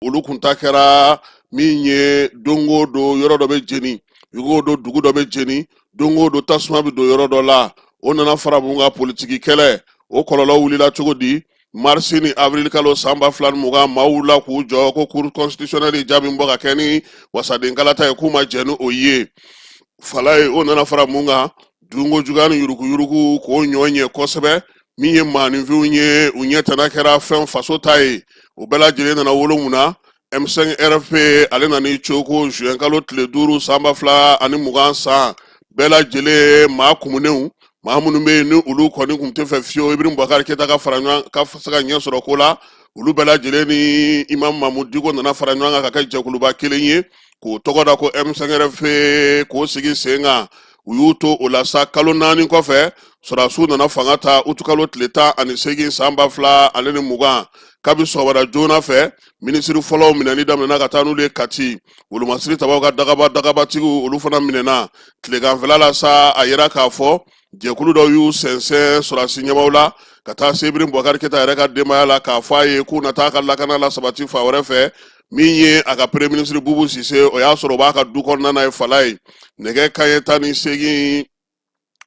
Olu kun ta kɛra min ye, don o don yɔrɔ dɔ bɛ jeni, dugu o don dugu dɔ bɛ jeni, don o don tasuma bɛ don yɔrɔ dɔ la. O nana fara mun kan? Politiki kɛlɛ. O kɔlɔlɔ wulila cogo di? Marisi ni avril kalo san 2020, maaw wulila k'u jɔ ko cour constitutionnelle ye jaabi bɔ ka kɛ ni wasaden kalata ye, k'u ma jɛn ni o ye. Falaye, o nana fara mun kan? Dunko juguya ni yuruguyurugu k'o ɲɔ ɲɛ kosɛbɛ. Min ye maaninfinw ye, u ɲɛ tana kɛra fɛn faso ta ye. O bɛɛ lajɛlen nana wolo mun na? M5 RFP, ale nana i coko juin kalo tile 5 san 2020 san. Bɛɛ lajɛlen maa kumunenw, maa minnu bɛ yen ni olu kɔni tun tɛ fɛ fiyewu Ibrahim Boubacar Keita ka fara ɲɔgɔn ka se ka ɲɛ sɔrɔ ko la, olu bɛɛ lajɛlen ni Imam Mahmoud Dicko nana fara ɲɔgɔn kan ka kɛ jɛkuluba kelen ye k'o tɔgɔ da ko M5 RFP, k'o sigi sen kan. U y'u to o la sa, kalo 4 kɔfɛ, sɔrɔdasiw nana fanga ta utukalo tile 18 san 2020. Kabi sɔgɔmada joona fɛ, minisiri fɔlɔw minɛni daminɛna ka taa n'olu ye Kati. Wolomasiri tabaw ka dagaba dagabatigiw, olu fana minɛna tileganfɛla la sa. A yira k'a fɔ jɛkulu dɔw y'u sɛnsɛn sɔrɔdasi ɲɛmaaw la ka taa se Ibrahim Boubacar Keita yɛrɛ ka denbaya la, k'a fɔ a ye k'u na taa ka lakana la sabati fan wɛrɛ fɛ. Min ye a ka premier ministre Boubou Cissé, o y'a sɔrɔ o b'a ka du kɔnɔna na ye. Falaye, nɛgɛ kanɲɛ 18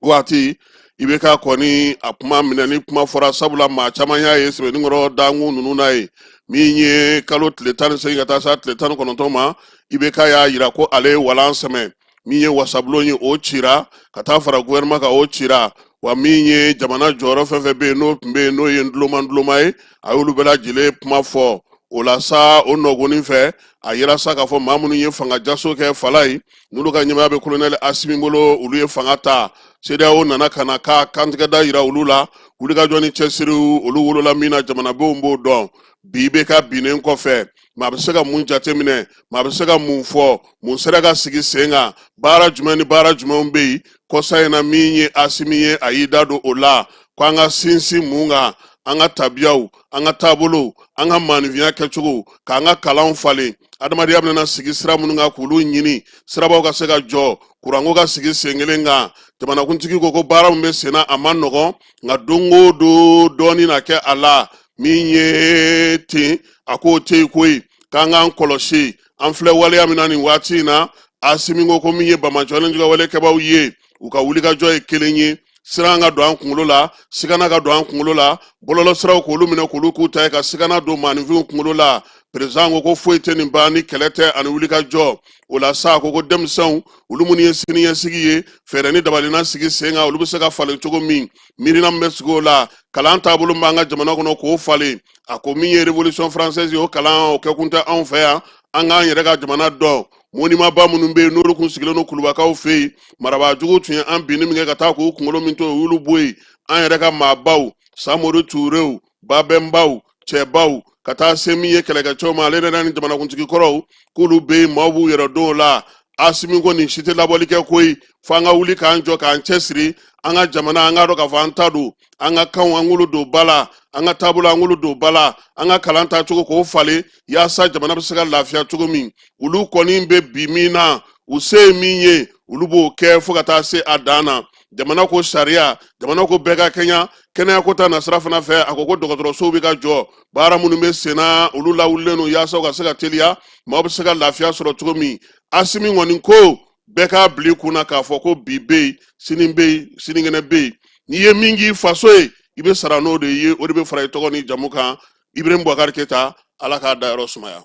waati, IBK kɔni a kuma minɛ ni kuma fɔra, sabula maa caman y'a ye sɛbɛnnikɔrɔ dankun ninnu na ye. Min ye kalo tile 18 ka taa se tile 19 ma, IBK y'a yira ko ale ye walan sɛmɛ. Min ye wasabulon ye, o cira ka taa fara gouvernement kan, o cira wa. Min ye jamana jɔyɔrɔ fɛn fɛn bɛ yen, n'o tun bɛ yen, n'o ye nduloma nduloma ye, a y'olu bɛɛ lajɛlen kuma fɔ o la sa. O nɔgɔnin fɛ, a yira sa k'a fɔ maa minnu ye fanga jaso kɛ, Falaye, n'olu ka ɲɛmaaya bɛ colonel Asimi bolo, olu ye fanga ta. CEDEAO nana ka na ka kantigɛda yira olu la. Wulikajɔ ni cɛsiriw, olu wolola min na, jamanadenw b'o dɔn. Bi IBK binnen kɔfɛ, maa bɛ se ka mun jateminɛ? Maa bɛ se ka mun fɔ? Mun sera ka sigi sen kan? Baara jumɛn ni baara jumɛnw bɛ yen kɔsa in na? Min ye Asimi ye, a y'i da don o la ko an ka sinsin mun kan? An ka tabiyaw, an ka taabolow, an ka maanifinya kɛcogo, k'an ka kalanw falen, adamadenya bɛna sigi sira minnu kan, k'olu ɲini, sirabaw ka se ka jɔ, kuranko ka sigi sen kelen kan. Jamanakuntigi ko ko baara min bɛ sen na, a ma nɔgɔn, nka don o don dɔɔnin na kɛ a la. Min ye ten, a k'o tɛ yen koyi, k'an k'an kɔlɔsi. An filɛ waleya min na nin waati in na, Asimi ko ko min ye banbaanci ni juguya kɛbaaw ye, u ka wulikajɔ ye kelen ye: siran ka don an kunkolo la, sigana ka don an kunkolo la, bɔlɔlɔsiraw k'olu minɛ k'olu k'u ta ye, ka sigana don maaninfinw kunkolo la. Perezan ko ko foyi tɛ nin ban ni kɛlɛ tɛ ani wulikajɔ. O la sa, ko ko denmisɛnw, olu minnu ye siniɲɛsigi ye, fɛɛrɛ ni dabalina sigi sen kan, olu bɛ se ka falen cogo min, miirina min bɛ sigi o la, kalan taabolo b'an ka jamana kɔnɔ k'o falen. A ko min ye révolution française ye, o kalan o kɛkun tɛ anw fɛ yan. An k'an yɛrɛ ka jamana dɔn. Monimanba minnu bɛ yen, n'olu kun sigilen don kulubakaw fɛ yen, marabaa jugu tun ye an binni min kɛ ka taa k'u kunkolo min to, olu bɔ yen. An yɛrɛ ka maabaw, Samori Turew, Babɛnbaw, cɛbaw, ka taa se min ye kɛlɛkɛcɛw ma, ale yɛrɛ ni jamanakuntigi kɔrɔw, k'olu bɛ yen, maaw b'u yɛrɛ dɔn o la. Asimi ko nin si tɛ labɔli kɛ koyi, fo an ka wuli k'an jɔ k'an cɛsiri an ka jamana, an k'a dɔn k'a fɔ an ta don, an ka kanw, an k'olu don ba la, an ka taabolo, an k'olu don ba la, an ka kalan taacogo k'o falen, yaasa jamana bɛ se ka lafiya cogo min. Olu kɔni bɛ bi min na, u se ye min ye, olu b'o kɛ fo ka taa se a dan na. Jamana ko sariya, jamana ko bɛɛ ka kɛɲa. Kɛnɛya ko ta nasira fana fɛ, a ko ko dɔgɔtɔrɔsow bɛ ka jɔ, baara minnu bɛ senna, olu lawulilen don yaasa u ka se ka teliya, maaw bɛ se ka lafiya sɔrɔ cogo min. Asimi kɔni ko bɛɛ k'a bila i kun na k'a fɔ ko bi bɛ yen, sini bɛ yen, sinikɛnɛ bɛ yen. N'i ye min k'i faso ye, i bɛ sara n'o de ye, o de bɛ fara i tɔgɔ ni jamu kan. Ibrahim Boubacar Keita, Ala k'a dayɔrɔ sumaya.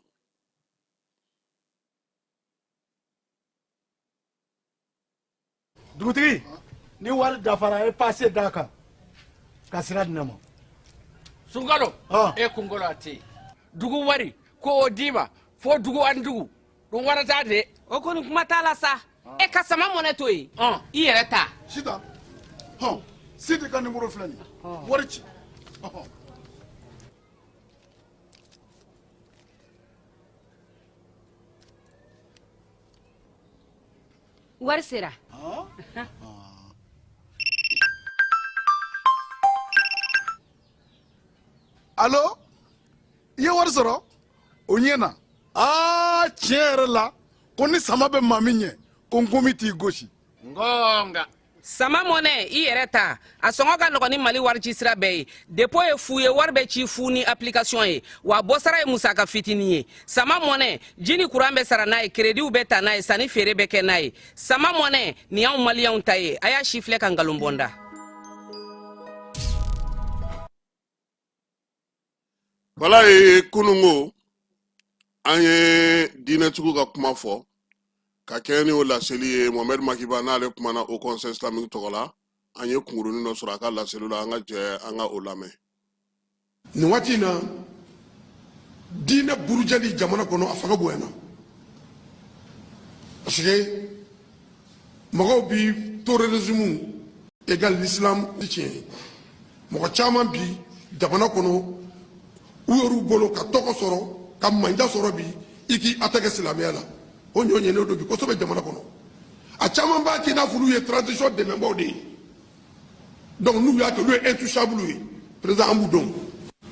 Dugutigi, ni wari dafara, e pase d'a kan ka sira di ne ma. Sunkalo, e kunkolo a tɛ dugu wari ko o d'i ma fo dugu ani dugu ɗum warata de. O kɔni kuma t'a la sa, e ka sama mɔnɛ to yen, i yɛrɛ ta. Sitan, hɔn, Sidi ka nimoro filɛ nin ye, wari ci. Wari sera. Alo, i ye wari sɔrɔ? O ɲɛna. Aa, tiɲɛ yɛrɛ la, ko ni sama bɛ maa min ɲɛ, ko nkomi t'i gosi. Ngonga. Sama Money i yɛrɛ ta, a sɔngɔ ka nɔgɔn ni Mali warici sira bɛɛ ye. Dépôt ye fu ye, wari bɛ ci fu ni application ye, wa bɔsara ye musaka fitinin ye. Sama Money, ji ni kuran bɛ sara n'a ye, kerediw bɛ ta n'a ye, sanni feere bɛ kɛ n'a ye. Sama Money nin y'anw Maliyɛnw ta ye. A y'a si filɛ ka nkalon bɔ n da. Walayi, kunungo an ye diinɛtigiw ka kuma fɔ ka kɛɲɛ ni o laseli ye. Mohamed Makiba, n'ale kumana Haut Conseil islamique tɔgɔ la, an ye kunkurunin dɔ sɔrɔ a ka laseli la. An ka jɛ an ka o lamɛn. Nin waati in na, diinɛ burujali jamana kɔnɔ, a fanga bonyana, parce que mɔgɔw bi terrorisme égal l'islam ti tiɲɛ ye. Mɔgɔ caman bi jamana kɔnɔ, u yɛrɛw bolo ka tɔgɔ sɔrɔ, ka manja sɔrɔ, bi i k'i attaquer silamɛya la, o ɲɔ ɲɛnen don bi kosɛbɛ jamana kɔnɔ. A caman b'a k'i n'a fɔ olu ye transition dɛmɛbaaw de ye, donc n'u y'a kɛ, olu ye intouchable ye. Président, an b'u dɔn,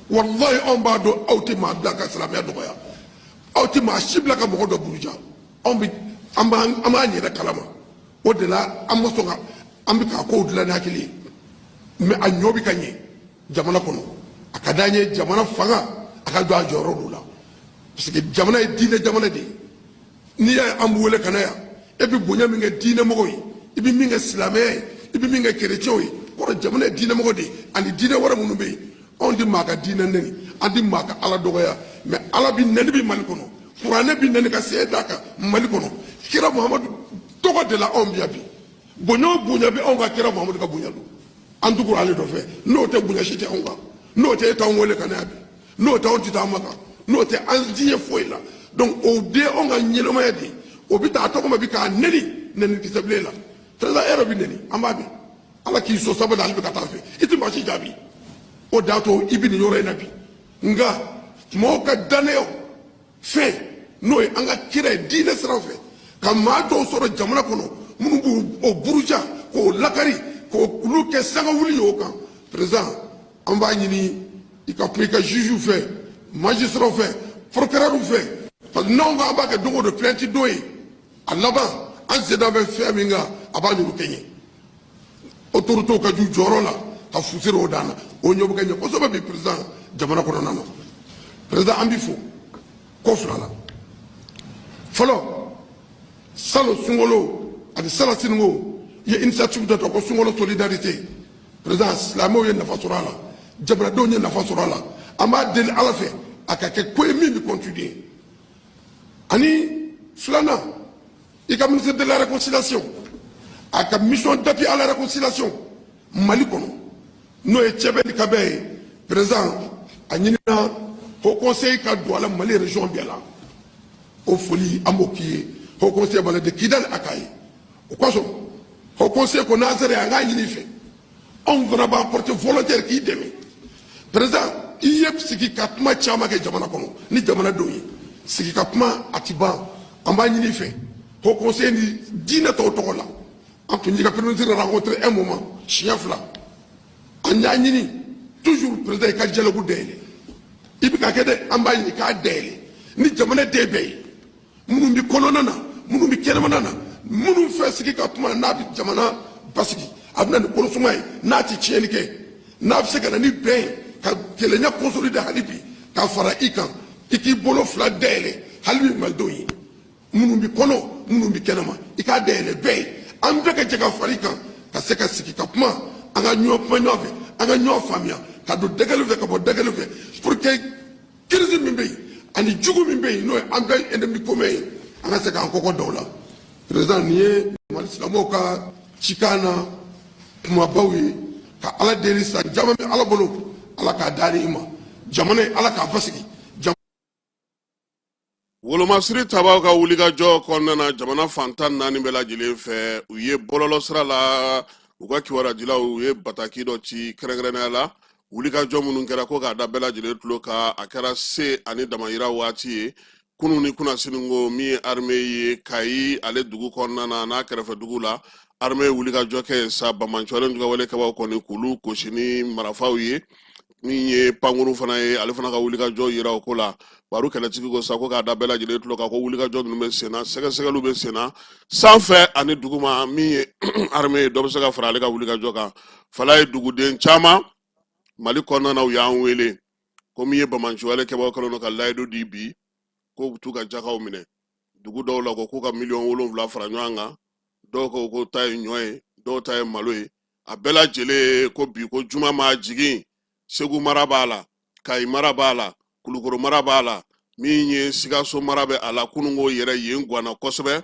wallahi, anw b'a dɔn. Aw tɛ maa bila ka silamɛya dɔgɔya, aw tɛ maa si bila ka mɔgɔ dɔ buruja. Anw bɛ an b'an an b'an yɛrɛ kalama. O de la an ma sɔn ka an bɛ k'a kow dilan ni hakili ye, mais a ɲɔ bɛ ka ɲɛ jamana kɔnɔ. A ka d'an ye jamana fanga a ka jɔ a jɔyɔrɔ dɔ la, parce que jamana ye diinɛ jamana de ye. N'i y'a ye an b'u wele ka na yan, e bɛ bonya min kɛ diinɛmɔgɔw ye, i bɛ min kɛ silamɛya ye, i bɛ min kɛ kerecɛnw ye, kɔrɔ jamana ye diinɛmɔgɔ de ye ani diinɛ wɛrɛ minnu bɛ yen. Anw tɛ maa ka diinɛ nɛni, an tɛ maa ka Ala dɔgɔya, mais Ala bi nɛni bi Mali kɔnɔ, kuranɛ bi nɛni ka sɛɛ d'a kan Mali kɔnɔ. Kira Muhamadu tɔgɔ de la anw bi yan bi. Bonya o bonya bɛ anw ka kira Muhamadu ka bonya don, an tugura ale nɔfɛ. N'o tɛ, bonya si tɛ anw kan. N'o tɛ, e t'anw wele ka na yan bi. N'o tɛ, anw tɛ taa Maka. N'o tɛ, an ti ye foyi la. Donc o de ye anw ka ɲɛnamaya de ye. O bɛ taa a tɔgɔ ma bi k'a nɛni, nɛni kisɛ bilen la. Président, e yɛrɛ bɛ nɛni, an b'a mɛn. Ala k'i sɔn sabali, ale bɛ ka taa fɛ, i tɛ maa si jaabi. O de y'a to i bɛ nin yɔrɔ in na bi. Nka mɔgɔw ka danaya fɛn n'o ye an ka kira ye diinɛ sira fɛ, ka maa dɔw sɔrɔ jamana kɔnɔ minnu b'o o buruja k'o lakari, k'olu kɛ sangawuli ye o kan. Président, an b'a ɲini i ka kuma i ka juge fɛ, magistrat fɛ, procureur fɛ, parce que n'anw ko an b'a kɛ don o don plainte don ye, a laban an senna bɛ fɛn min kan, a b'a ɲuru kɛɲɛ. Autorités ka ju jɔyɔrɔ la ka fusiri o dan na, o ɲɔ bɛ ka ɲɛ kosɛbɛ bi, président, jamana kɔnɔna na. Président, an b'i fo ko fila la. Fɔlɔ, salon sunkalo ani salasininko, i ye initiative dɔ ta ko sunkalo solidarité. Président, silamɛw ye nafa sɔrɔ a la, jamanadenw ye nafa sɔrɔ a la. An b'a deli Ala fɛ a ka kɛ ko ye min bɛ continuer. Ani filanan, i ka ministre de la Réconciliation, a ka mission d'appui à la réconciliation Mali kɔnɔ, n'o ye Cɛbɛn ni Kabɛ ye, président, a ɲinina Haut Conseil ka don a la Mali région bɛɛ la. O foli, an b'o k'i ye. Haut Conseil b'a la de Kidali a k'a ye. O kosɔn, Haut Conseil ko n'an sera yan, an k'a ɲini i fɛ, anw fana b'an porter volontaire k'i dɛmɛ. Président, i ye sigi ka kuma caman kɛ jamana kɔnɔ ni jamanadenw ye. Sigi ka kuma a ti ban. An b'a ɲini i fɛ, Haut Conseil ni diinɛ tɔw tɔgɔ la, an tun y'i ka premier ministre rencontré un moment siɲɛ fila. An y'a ɲini toujours, président, i ka dialogue dayɛlɛ. I bɛ ka kɛ dɛ, an b'a ɲini k'a dayɛlɛ ni jamana den bɛɛ ye, minnu bɛ kɔnɔna na, minnu bɛ kɛnɛmana na, minnu fɛ sigi ka kuma n'a bɛ jamana basigi, a bɛ na ni kolosuma ye, n'a tɛ tiɲɛni kɛ, n'a bɛ se ka na ni bɛn ye, ka kelenya consolider hali bi ka fara i kan. I k'i bolo fila dayɛlɛ hali bi malidenw ye, minnu bɛ kɔnɔ, minnu bɛ kɛnɛma, i k'a dayɛlɛ bɛɛ ye. An bɛɛ ka jɛ ka fara i kan ka se ka sigi ka kuma, an ka ɲɔgɔn kuma ɲɔgɔn fɛ, an ka ɲɔgɔn faamuya, ka don da kelen fɛ, ka bɔ da kelen fɛ, pour que crise min bɛ yen ani jugu min bɛ yen, n'o ye an bɛɛ ennemi commun ye, an ka se k'an kɔkɔ da o la. Président, nin ye Mali silamɛw ka cikan na kumabaw ye. Ka Ala deli, san caman bɛ Ala bolo, Ala k'a da i ma. Jamana ye, Ala k'a basigi. Wolomasiri tabaw ka wulikajɔ kɔnɔna na jamana fan 14 bɛɛ lajɛlen fɛ, u ye bɔlɔlɔ sira la u ka kibaruyajilaw, u ye bataki dɔ ci, kɛrɛnkɛrɛnnenya la wulikajɔ minnu kɛra ko k'a da bɛɛ lajɛlen tulo kan. A kɛra se ani damayira waati ye kunun ni kunnasini ko min ye armée ye Kayi ale dugu kɔnɔna na n'a kɛrɛfɛ dugu la. Armée ye wulikajɔ kɛ sa, banbaanciwale juguwale kɛbaw kɔni k'olu gosi ni marifaw ye. Min ye pankuru fana ye, ale fana ka wulikajɔ yira o ko la. Baru kɛlɛtigi ko sa ko k'a da bɛɛ lajɛlen tulo kan ko wulikajɔ ninnu bɛ senna, sɛgɛsɛgɛliw bɛ senna sanfɛ ani duguma. Min ye armée ye, dɔ bɛ se ka fara ale ka wulikajɔ kan. Falaye, duguden caman Mali kɔnɔna na, u y'an wele ko min ye banbaanciwale kɛbagaw kɛlen don ka layidu di bi k'u bɛ t'u ka jakaw minɛ dugu dɔw la, ko k'u ka 7 miliyɔn fara ɲɔgɔn kan. Dɔw ko ko ta ye ɲɔ ye, dɔw ta ye malo ye. A bɛɛ lajɛlen ko bi ko juma maa jigin, Segu mara b'a la, Kayi mara b'a la, Kulukoro mara b'a la, min ye Sikaso mara bɛ a la. Kununko yɛrɛ yen ganna kosɛbɛ.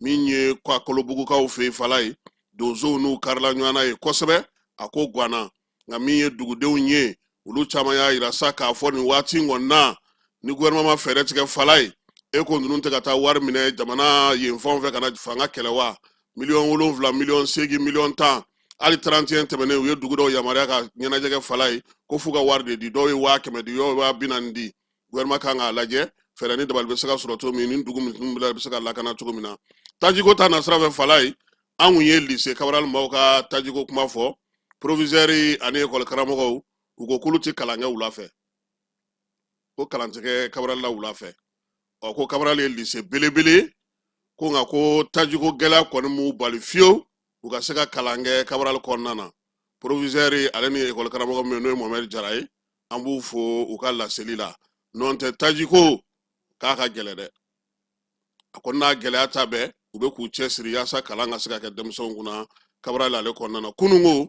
Min ye Kakolobugukaw fɛ yen, Falaye, donsow n'u karila ɲɔgɔn na ye kosɛbɛ, a ko ganna. Nka min ye dugudenw ye, olu caman y'a yira sa k'a fɔ nin waati in kɔni na, ni gouvernement ma fɛɛrɛ tigɛ, Falaye, e ko ninnu tɛ ka taa wari minɛ jamana yen fanw fɛ ka na fanga kɛlɛ wa? 7 miliyɔn, 8 miliyɔn, 10 miliyɔn. Hali 31 tɛmɛnen, u ye dugu dɔw yamaruya ka ɲɛnajɛ kɛ, Falaye, ko f'u ka wari de di. Dɔw ye 100 000 di, dɔw ye 40 000 di. Gouvernement kan k'a lajɛ, fɛɛrɛ ni dabali bɛ se ka sɔrɔ cogo min, ni dugu ninnu bɛ se ka lakana cogo min na. Tajiko ta nasira fɛ, Falaye, an kun ye lycée Cabral maaw ka tajiko kuma fɔ. Proviseur ani ekɔli karamɔgɔw, u ko k'olu tɛ kalan kɛ wula fɛ, ko kalan tɛ kɛ Cabral la wula fɛ. Ɔ, ko Cabral ye lycée belebele ko, nka ko tajiko gɛlɛya kɔni m'u bali fiyewu u ka se ka kalan kɛ Cabral kɔnɔna na. Proviseur ale ni ekɔli karamɔgɔ min, n'o ye Mohamed Jara ye, an b'u fo u ka laseli la. N'o tɛ, tajiko k'a ka gɛlɛn dɛ. A kɔni n'a gɛlɛya ta bɛɛ, u bɛ k'u cɛsiri yaasa kalan ka se ka kɛ denmisɛnw kunna Cabral ale kɔnɔna na. Kununko,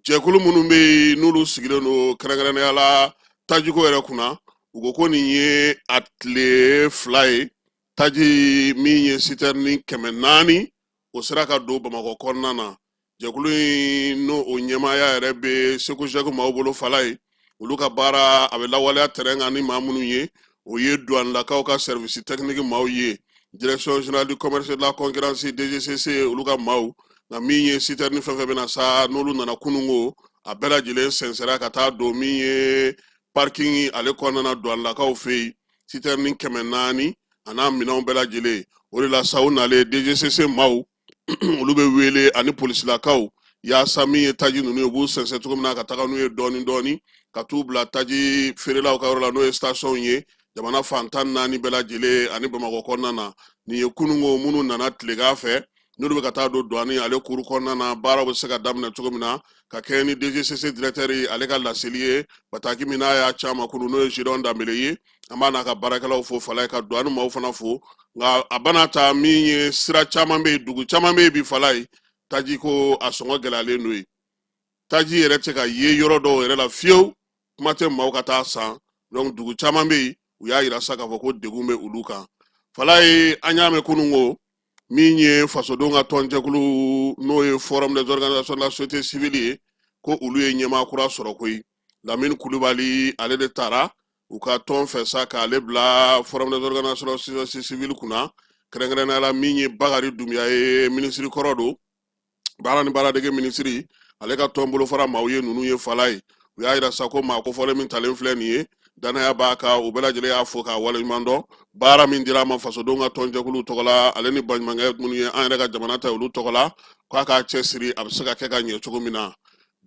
jɛkulu minnu bɛ yen, n'olu sigilen don kɛrɛnkɛrɛnnenya la tajiko yɛrɛ kunna, u ko ko nin ye a tile 2 ye, taji min ye sitɛrini 400, o sera ka don Bamakɔ kɔnɔna na. Jɛkulu in, n'o o ɲɛmaaya yɛrɛ bɛ SECOGEC maaw bolo, Falaye, olu ka baara a bɛ lawaleya terrain kan ni maa minnu ye, o ye duwanilakaw ka service technique maaw ye, Direction générale du commerce et de la concurrence, DGCC, olu ka maaw. Nka min ye sitɛrini fɛn fɛn bɛna sa, n'olu nana kununko, a bɛɛ lajɛlen sɛnsɛra ka taa don min ye parking ale kɔnɔna na duwanilakaw fɛ yen, sitɛrini 400 a n'a minɛnw bɛɛ lajɛlen. O de la sa, u nalen, DGCC maaw, olu bɛ wele ani polisilakaw, yaasa min ye taji ninnu ye, u b'u sɛnsɛn cogo min na ka taga n'u ye dɔɔni dɔɔni ka t'u bila taji feerelaw ka yɔrɔ la, n'o ye station ye jamana fan 14 bɛɛ lajɛlen ani Bamakɔ kɔnɔna na. Nin ye kununko minnu nana tilegan fɛ, n'olu bɛ ka taa don douane ale kuru kɔnɔna na, baaraw bɛ se ka daminɛ cogo min na, ka kɛɲɛ ni DGCC directeur ale ka laseli ye, bataki min n'a y'a ci an ma kunun, n'o ye Gédéon Danbele ye. An b'a n'a ka baarakɛlaw fo, Falaye, ka douane maaw fana fo. Nka a bana ta min ye, sira caman bɛ yen, dugu caman bɛ yen bi, Falaye, taji ko a sɔngɔ gɛlɛyalen don yen. Taji yɛrɛ tɛ ka ye yɔrɔ dɔw yɛrɛ la fiyewu, kuma tɛ maaw ka taa san. Donc dugu caman bɛ yen, u y'a yira sa k'a fɔ ko degun bɛ olu kan. Falaye, an y'a mɛn kunun ko min ye fasodenw ka tɔnjɛkulu, n'o ye Forum des organisations de la société civile ye, ko olu ye ɲɛmaa kura sɔrɔ koyi. Lamini Kulubali, ale de taara u ka tɔn fɛ sa k'ale bila Forum des organisations de la société civile kunna. Kɛrɛnkɛrɛnnenya la, min ye Bakari Dunbiya ye, minisiri kɔrɔ don, baara ni baaradege minisiri, ale ka tɔn bolofara maaw ye ninnu ye. Falaye, u y'a yira sa ko maa kofɔlen min talen filɛ nin ye, danaya b'a kan. U bɛɛ lajɛlen y'a fo k'a waleɲuman dɔn baara min dira a ma fasodenw ka tɔnjɛkulu tɔgɔ la, ale ni baɲumankɛ minnu ye an yɛrɛ ka jamana ta, olu tɔgɔ la, k'a k'a cɛsiri a bɛ se ka kɛ ka ɲɛ cogo min na.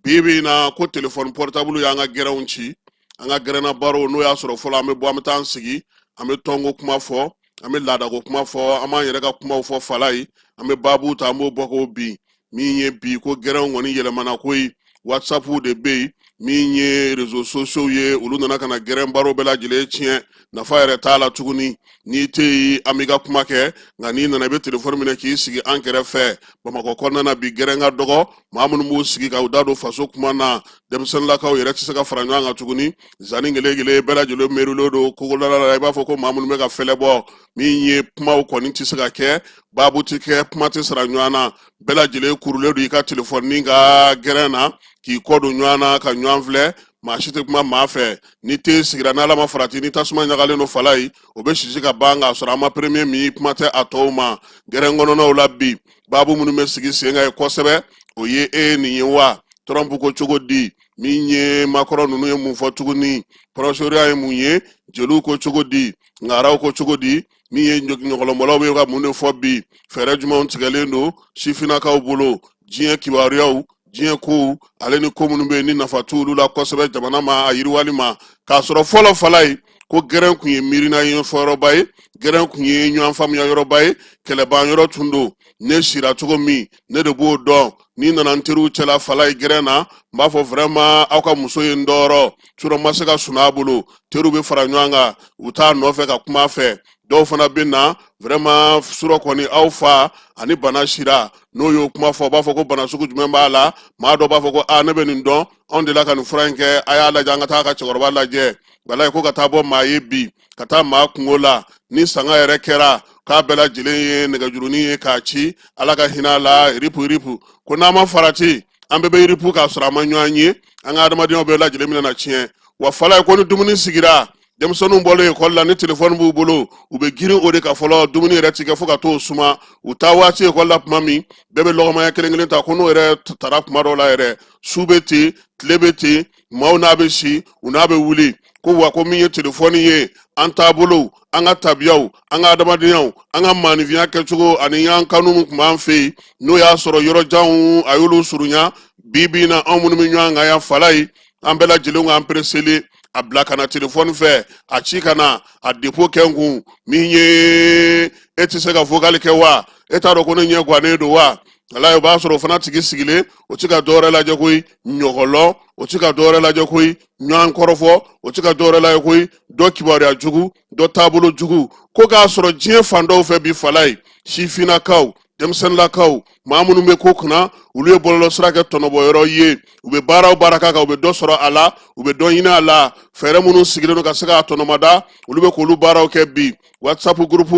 Bi bi in na, ko telefɔni portable y'an ka gɛrɛnw ci, an ka gɛrɛnna baro. N'o y'a sɔrɔ fɔlɔ an bɛ bɔ, an bɛ taa an sigi, an bɛ tɔnko kuma fɔ, an bɛ laadako kuma fɔ, an b'an yɛrɛ ka kumaw fɔ, Falaye, an bɛ baabu ta, an b'o bɔ k'o bin. Min ye bi ko gɛrɛnw kɔni yɛlɛmana koyi, WhatsApp de bɛ yen, min ye réseaux sociaux ye, olu nana ka na gɛrɛn baro bɛɛ lajɛlen tiɲɛ. Nafa yɛrɛ t'a la tuguni. N'i tɛ yen, an b'i ka kuma kɛ, nka n'i nana, i bɛ telefɔni minɛ k'i sigi an kɛrɛfɛ. Bamakɔ kɔnɔna na bi, gɛrɛn ka dɔgɔ, maa minnu b'u sigi ka u da don faso kuma na. Denmisɛnninlakaw yɛrɛ tɛ se ka fara ɲɔgɔn kan tuguni. Zani gele bɛɛ lajɛlen merilen don kogoda la, i b'a fɔ ko maa minnu bɛ ka fɛlɛ bɔ. Min ye kumaw kɔni tɛ se ka kɛ, baabu tɛ kɛ, kuma tɛ sara ɲɔgɔn na, bɛɛ lajɛlen kurulen don i ka telefɔni ka gɛrɛn na, k'i kɔ don ɲɔgɔn na ka ɲɔgɔn filɛ, maa si tɛ kuma maa fɛ. Ni te sigira, n'ala ma farati, ni tasuma ɲagalen don, Falaye, o bɛ sisi ka ban k'a sɔrɔ an ma premier min, kuma tɛ a tɔw ma. Gɛrɛn kɔnɔnaw la bi, baabu minnu bɛ sigi sen kan ye kosɛbɛ, o ye e ye nin ye wa, Trump ko cogo di, min ye Macron ninnu ye mun fɔ tuguni, Proche-Orient ye mun ye, jeliw ko cogo di, ngaraw ko cogo di, min ye ɲɔgɔlɔnbɔlaw bɛ ka mun de fɔ bi, fɛɛrɛ jumɛnw tigɛlen don sifinnakaw bolo, diɲɛ kibaruyaw. Diɲɛ kow ale ni ko minnu bɛ yen ni nafa t'olu la kosɛbɛ jamana ma, a yiriwali ma. K'a sɔrɔ fɔlɔ, Falaye, ko gɛrɛn kun ye miirina ɲɛfɔyɔrɔba ye, gɛrɛn kun ye ɲɔgɔn faamuya yɔrɔba ye, kɛlɛban yɔrɔ tun don. Ne sira cogo min, ne de b'o dɔn. Ni nana n teriw cɛla, Falaye, gɛrɛn na, n b'a fɔ vraiment aw ka muso ye n tɔɔrɔ surɔ, n ma se ka sunɔgɔ a bolo. Teriw bɛ fara ɲɔgɔn kan, u t'a nɔfɛ ka kuma a fɛ. Dɔw fana bɛ na, vraiment surɔ kɔni aw fa ani bana sira. N'o y'o kuma fɔ, u b'a fɔ ko bana sugu jumɛn b'a la. Maa dɔ b'a fɔ ko aa, ne bɛ nin dɔn, anw delila ka nin fura in kɛ, a y'a lajɛ, an ka taa ka cɛkɔrɔba lajɛ. Walayi, ko ka taa bɔ maa ye bi ka taa maa kungo la, ni sanga yɛrɛ kɛra k'a bɛɛ lajɛlen ye nɛgɛjurunin ye k'a ci, Ala ka hinɛ a la. Ripu ripu, ko n'an ma farati, an bɛɛ bɛ ripu k'a sɔrɔ an ma ɲɔgɔn ye. An ka adamadenya bɛɛ lajɛlen bɛna na tiɲɛ wa. Falaye, ko ni dumuni sigira, denmisɛnninw bɔlen ekɔli la, ni telefɔni b'u bolo, u bɛ girin o de kan fɔlɔ. Dumuni yɛrɛ ti kɛ fo ka t'o suma. U taa waati ekɔli la tuma min, bɛɛ bɛ lɔgɔmaya kelen kelen ta. Ko n'o yɛrɛ tara tuma dɔw la yɛrɛ, su bɛ ten, tile bɛ ten, maaw n'a bɛ si, u n'a bɛ wuli. Ko wa, ko min ye telefɔni ye, an taabolow, an ka tabiyaw, an ka adamadenyaw, an ka maanifinya kɛcogo ani an kanu min tun b'an fɛ yen, n'o y'a sɔrɔ yɔrɔ janw, a y'olu surunya. Bi bi in na, anw minnu bɛ ɲɔgɔn kan yan, Falaye, an bɛɛ lajɛlen k'an pereseli a bila ka na telefɔni fɛ, a ci ka na, a depo kɛ n kun. Min ye, e tɛ se ka vocal kɛ wa? E t'a dɔn ko ne ɲɛ gannen don wa? Walayi, o b'a sɔrɔ o fana tigi sigilen, o ti ka dɔwɛrɛ lajɛ koyi ɲɔgɔlɔ, o ti ka dɔwɛrɛ lajɛ koyi ɲɔgɔn kɔrɔfɔ, o ti ka dɔwɛrɛ lajɛ koyi dɔ kibaruya jugu, dɔ taabolo jugu. Ko k'a sɔrɔ diɲɛ fan dɔw fɛ bi, Falaye, sifinnakaw, denmisɛnninlakaw, maa minnu bɛ ko kunna, olu ye bɔlɔlɔsira kɛ tɔnɔbɔyɔrɔ ye. U bɛ baara o baara k'a kan, u bɛ dɔ sɔrɔ a la, u bɛ dɔ ɲini a la. Fɛɛrɛ minnu sigilen don ka se k'a tɔnɔmada, olu bɛ k'olu baaraw kɛ bi. WhatsApp groupe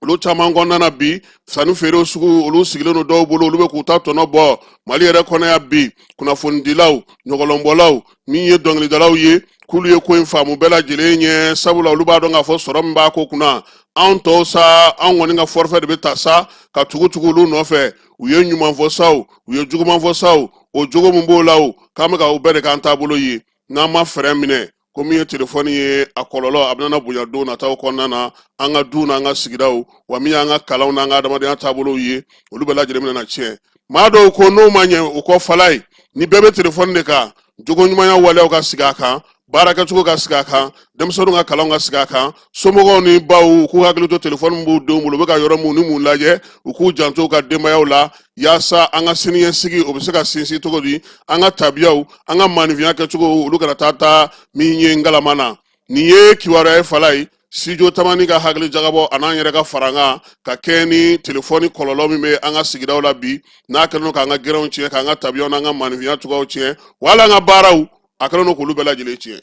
olu caman kɔnɔna na bi, sanni feere sugu olu sigilen don dɔw bolo, olu bɛ k'u ta tɔnɔ bɔ. Mali yɛrɛ kɔnɔ yan bi, kunnafonidilaw, ɲɔgɔlɔnbɔlaw, min ye dɔnkilidalaw ye, k'olu ye ko in faamu bɛɛ lajɛlen ɲɛ, sabula olu b'a dɔn k'a fɔ sɔrɔ min b'a ko kunna. Anw tɔw sa, anw kɔni ka forfait de bɛ ta sa ka tugu tugu olu nɔfɛ. U ye ɲuman fɔ sa o, u ye juguman fɔ sa o, o jogo min b'o la o, k'an bɛ ka o bɛɛ de k'an taabolo ye. N'an ma fɛɛrɛ minɛ, ko min ye telefɔni ye, a kɔlɔlɔ a bɛna bonya don nataw kɔnɔna na, an ka du n'an ka sigidaw wa, min y'an ka kalanw n'an ka adamadenya taabolow ye, olu bɛɛ lajɛlen bɛna tiɲɛ. Maa dɔw ko n'o ma ɲɛ o kɔ, Falaye, ni bɛɛ bɛ telefɔni de kan, jogo ɲumanya waleyaw ka sigi a kan, baarakɛcogo ka sigi a kan, denmisɛnninw ka kalanw ka sigi a kan, somɔgɔw ni baw k'u hakili to telefɔni b'u denw bolo, u bɛ ka yɔrɔ mun ni mun lajɛ, u k'u janto u ka denbayaw la, yaasa an ka siniɲɛsigi o bɛ se ka sinsin cogo di, an ka tabiyaw, an ka maanifinya kɛcogo, olu kana taa taa min ye ngalama na. Nin ye kibaruya ye, Falaye, Studio Tamani ka hakili jagabɔ a n'an yɛrɛ ka farankan ka kɛ ni telefɔni kɔlɔlɔ min bɛ an ka sigidaw la bi, n'a kɛlen don k'an ka gɛrɛnw tiɲɛ, k'an ka tabiyaw n'an ka maanifinya cogoyaw tiɲɛ, wala an ka baaraw, a kɛlen don k'olu bɛɛ lajɛlen tiɲɛ.